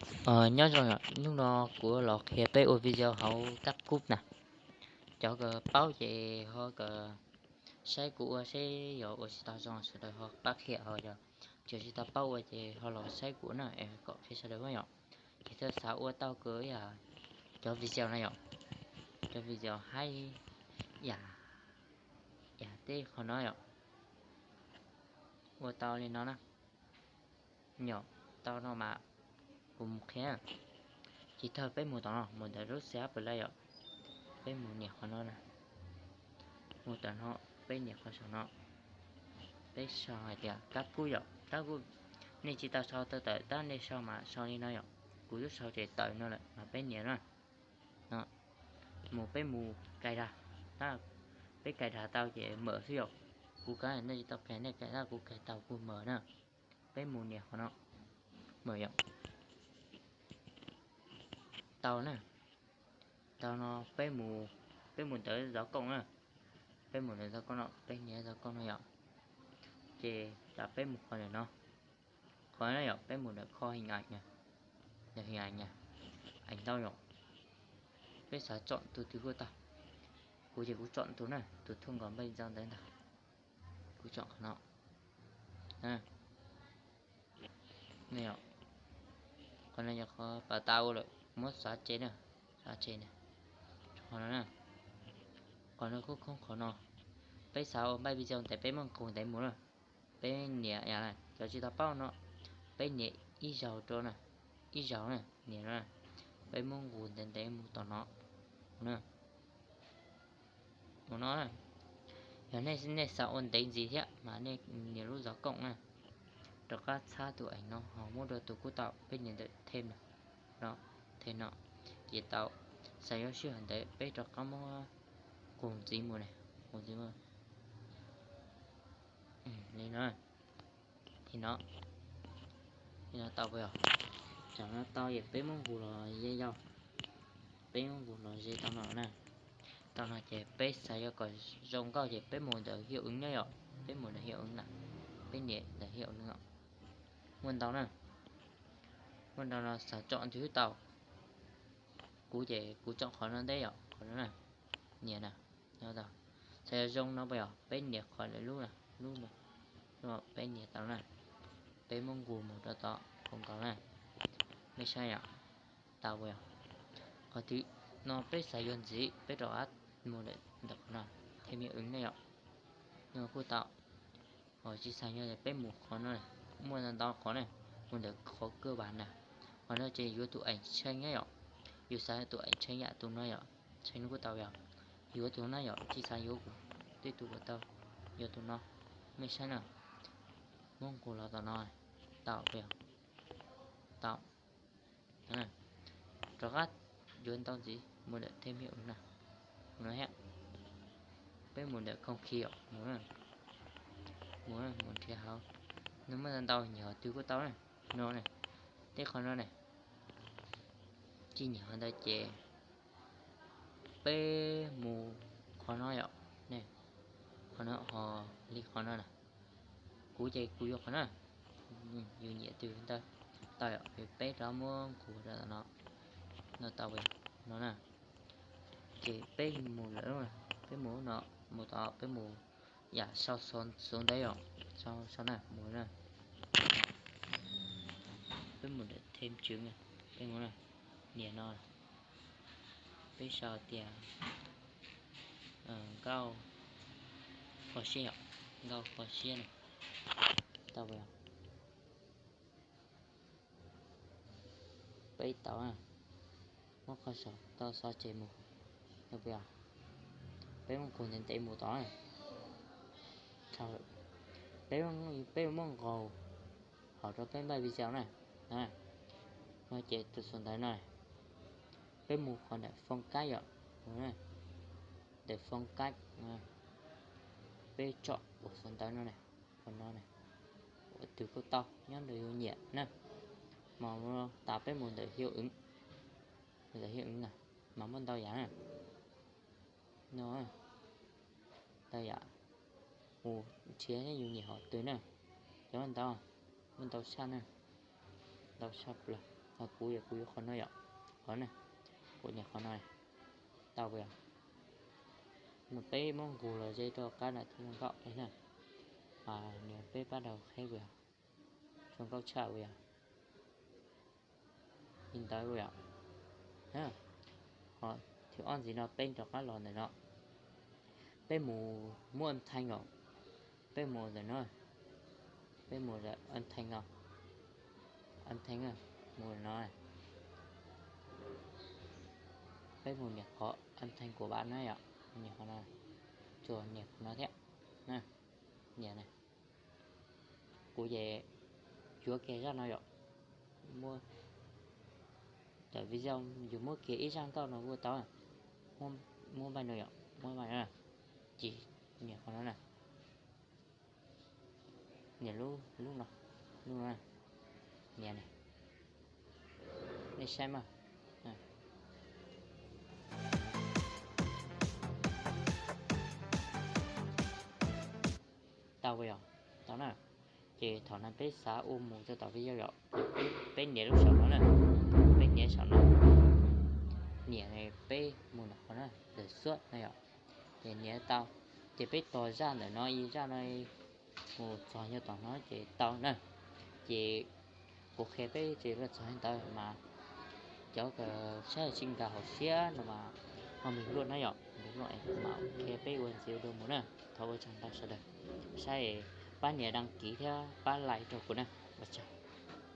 Nyob zoo, hnub no kuv los qhia peb ua video hauv kab kub na. Cov kws paub ces ho kws saib kuv ua seb yog ua tsis tau zoo sawv daws ho pab qhia, ho yog tsis tau paub ua ces ho los saib kuv na es kom qhia sawv daws yom. Ces thiaj xav ua tau kws yam cov video no yom, cov video haib yam, yam tej qhov no yom. Ua tau li no na. Yog tau no mas kuv mus qhia. Ces thawj peb mus tom no, mus ntawm lub xab pw la yom. Peb mus nias qhov no na. Mus tom no, peb nias qhov saum no. Peb sau hais tias kab kub yom, kab kub. Nej tsis tau sau tawm tab nej sau mas sau li no yom. Kuv twb sau ces tawm no lawm mas peb nias na. No, mus peb mus kais dag, tab peb kais dag tau ces mawm xwb yom. Kuv kab nej tsis tau kais, nej kais tab kuv kais tau kuv mawm na. Peb mus nias qhov no, mawm yom. Tau na, tau no peb mus, peb mus ntawm zov kooj na. Peb mus ntawm zov kooj no, peb nias zov kooj no yom. Ces tam peb mus qhov ntawm no, qhov no yom, peb mus ntawm kho heev ais, ntawm heev ais, ais ntau yom. Peb xav tsom tus twg kuj tau. Kuv ces kuv tsom tus na, tus thuj nkaus npaj ntxo ntawd ntag. Kuv tsom qhov no. Qhov no yog qhov pas tas ua lawm, muab xav tseg na, xav tseg na. Qhov no na, qhov no khoob khoob qhov no. Peb xav ua npaj video ntev peb muab nqus ntev mus na. Peb nias, cov tsis tau paub no, peb nias ib zaug rau na, ib zaug na, nias no, peb muab nqus ntev ntev mus tom no, mus na. Mus no, yog nej xav ua ntev ntxiv thiab mas nej nias lub zov kooj na, rov qab txhab tus ees no ho muab rau tus kuj tau, peb nias ntawm them no, them no, ces tau. Xav yuav sij hawm ntev peb rov qab muab nqus ntxiv mus na, nqus ntxiv mus li no, li no, li no tau puas yog? Tam no tau es peb muab nqus los ze yau, peb muab nqus los ze tau no na. Tau no ces peb xav yuav kom zoo nkauj ces peb mus ntawm hiav eev na yom, peb mus ntawm hiav eev na, peb nias ntawm hiav eev no. Muaj ntau na, muaj ntau no xav tsom twg tau. Kuv ces kuv tsom qhov no ntej yom, qhov no na, nias na, no tau. Xav yuav zoo no puas yog? Peb nias qhov lub, lub, peb nias tau na, peb muab nqus mus rau tom hauv nkaus na, nej saib yom, tau puas yog? Qhov twg no peb xav yuav ntxiv peb rov qab mus ntawm qhov no, thêm hiệu ứng na yom, no kuj tau. Ho tsis xav yuav peb mus qhov no, muaj ntau ntau qhov na, mus ntawm qhov kawg vas na. Qhov no ces yuav tus ees tsheej na yom, yus xav tus ees tsheej yam tus no yom, tsheej no kuj tau yom. Yuav tus no yom, tsis xav yuav kuv tej tus kuj tau, yuav tus no, nej saib na, muab nqus los tom no, tau puas yog? Tau. Rov qab yuav ntau ntxiv mus ntawm thêm hiệu ứng na, mus no thiab. Peb mus ntawm không khí yom, mus, mus, mus nrhiav hauv. Nws muaj ntau ntau, nyiam qhov twg kuj tau na. No na, tej qhov no na, tsis nyiam qhov ntawd ces peb mus qhov no yom, qhov no ho li qhov no na. Kuv ces kuv yuav qhov na, yus nyiam twg ntawd tau yom, peb rov muab nqus rau no, no tau puas yog? No na, ces peb mus lawm, peb mus no, mus tod peb mus yam sau xov ntawv yom, sau sau na, mus na. Peb mus ntawm thêm chữ na, peb mus na, nias no, peb sau tias nkauj kho siab yom, nkauj kho siab na, tau puas yog? Peb tau, muab qhov saum tau xov tseg mus, tau puas yog? Peb muab nqus ntev ntev mus tod, peb, peb muab nqus hauv rau peb npaj video na, no ces tus xov ntawv no, peb mus qhov ntawm phong cách yom, ntawm phong cách, peb tsom ua xov ntawv no na, qhov no na, ua twg kuj tau nyob ntawm yus nyiam na. Mas tas peb mus ntawm hiệu ứng, ntawm hiệu ứng na, mas muaj ntau yam na. No, ntau yam, mus nrhiav yus nyiam hom twg na, cov ntau, muaj ntau tshaj na, ntau tshaj plaws. Ho kuv yog kuv yuav qhov no yom, qhov ne, kuv nias qhov no, tau puas yog? Mas peb muab nqus los ze rau qab ntawm thaj nkauj na, nias peb pab daus qheb puas yog? Zoo nkauj tshaj puas yog? Li ntawd puas yog? Ho thib ob ntxiv no peb rov qab los ntawm no, peb mus muab âm thanh os, peb mus ntawm no, peb mus âm thanh os, âm thanh, mus no, peb mus nias qhov âm thanh của bạn na yom, nias qhov no, tsuas nias qhov no thiab, nias na. Kuv ces yuav kiag zaj no yom, muab, tawm video yus muab kiag ib zaj nkauj no ua tau, muab npaij no yom, muab npaij no, ces nias qhov no na, nias lub, lub no, lub no, nias, nej saib mas. Tau puas yog? Tau na. Ces thaum no peb xav ua mus rau tom video yom, peb nias lub saum no na, peb nias saum no, nias peb mus nram qhov no, lawm xuab no yom, ces nias tau, ces peb tos zaj ntawm no ib zaj no mus txog nyob tom no ces tau na. Ces kuv qhia peb ces los txog ntawd mas cov uas saib tsis nkag hauv siab no mas ho npeg luaj na yom, npeg luaj mas qhia peb ua ntxiv dua mus na. Thov ua tsaug ntau sawv daws saib, pab nias đăng ký thiab pab like rau kuv na, ua tsaug.